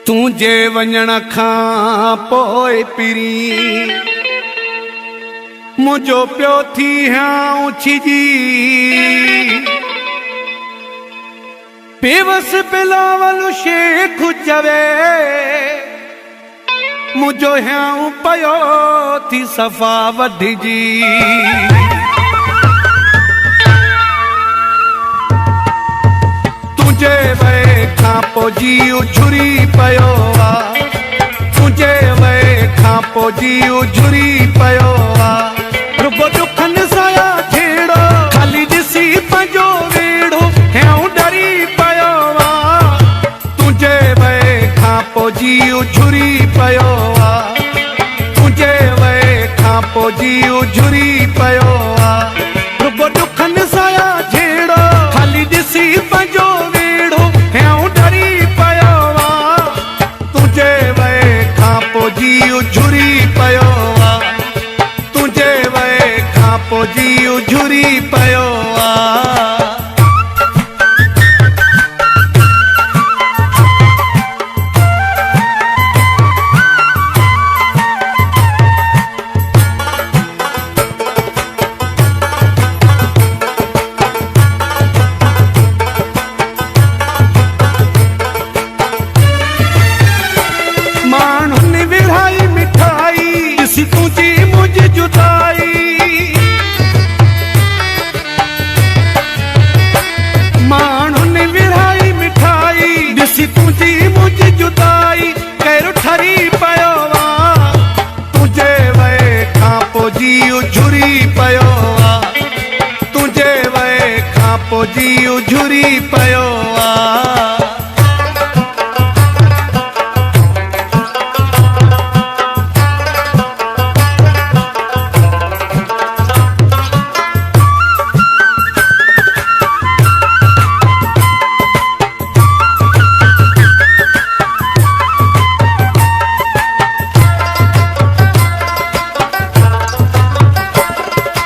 تنهنجي وڃڻ کان پوءِ پرين منهنجو پيو ٿي هيانءُ ڇڄي. بيوس بلاول شيخ چوي منهنجو هيانءُ پيو ٿي صفا وڍجي. تنهنجي وئي کان پوءِ جيءُ جهري پيو آ. تنهنجي وئي کان پوءِ جيءُ جهري پيو آ. رڳو ڏکن سان آ جهيڙو، خالي ڏسي پنهنجو ويڙهو هيانءُ ڏري پيو آ. تنهنجي وئي کان پوءِ جيءُ جهري پيو آ. تنهنجي وئي کان پوءِ جيءُ جهري پيو آ. رڳو ڏکن سان آ جهيڙو، خالي ڏسي پنهنجو ويڙهو هيانءُ ڏري پيو آ. تنهنجي وئي کان پوءِ جيءُ جهري پيو آ. تنهنجي وئي کان پوءِ جيءُ جهري پيو آ. ماڻهن ورهائي مٺائي، ڏسي تنهنجي منهنجي جدائي. ماڻهن ورهائي مٺائي، ڏسي تنهنجي منهنجي جدائي. ڪير ٺري پيو آ. تنهنجي وئي کان پوءِ جيءُ جهري پيو آ. تنهنجي وئي کان پوءِ جيءُ جهري پيو آ.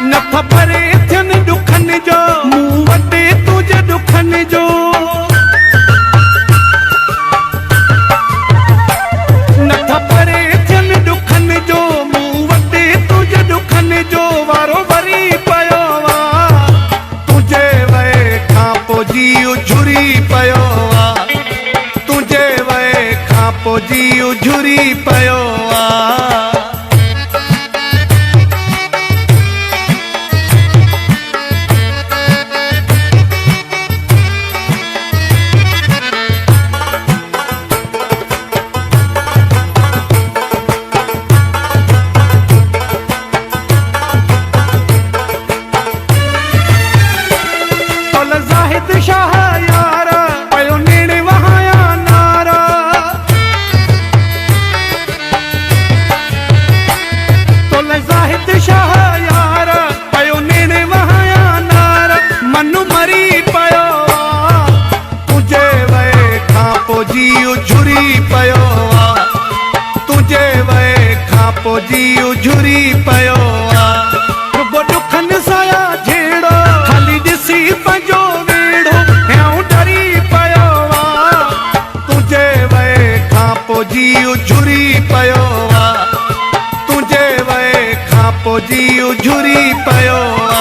نٿا پري ٿين ڏکن جو، مون وٽ تنهنجي ڏکن جو. نٿا پري ٿين ڏکن جو، مون وٽ تنهنجي ڏکن جو. وارو وري پيو آ. تنهنجي وئي کان پوءِ جيءُ جهري پيو آ. تنهنجي وئي کان پوءِ جيءُ جهري پيو آ. تول زاهد شاهه يار، پيو نيڻ وهايا نارا. تول زاهد شاهه يار، پيو نيڻ وهايا نارا. من مري پيو آ. تنهنجي وئي کان پوءِ جيءُ جهري پيو آ. تنهنجي وئي کان پوءِ جيءُ جهري پيو آ. رڳو ڏکن سان آ جهيڙو، خالي ڏسي پنهنجو ويڙهو هيانءُ ڏري پيو آ. تنهنجي وئي کان پوءِ جيءُ جهري پيو آ. تنهنجي وئي کان پوءِ جيءُ جهري پيو آ.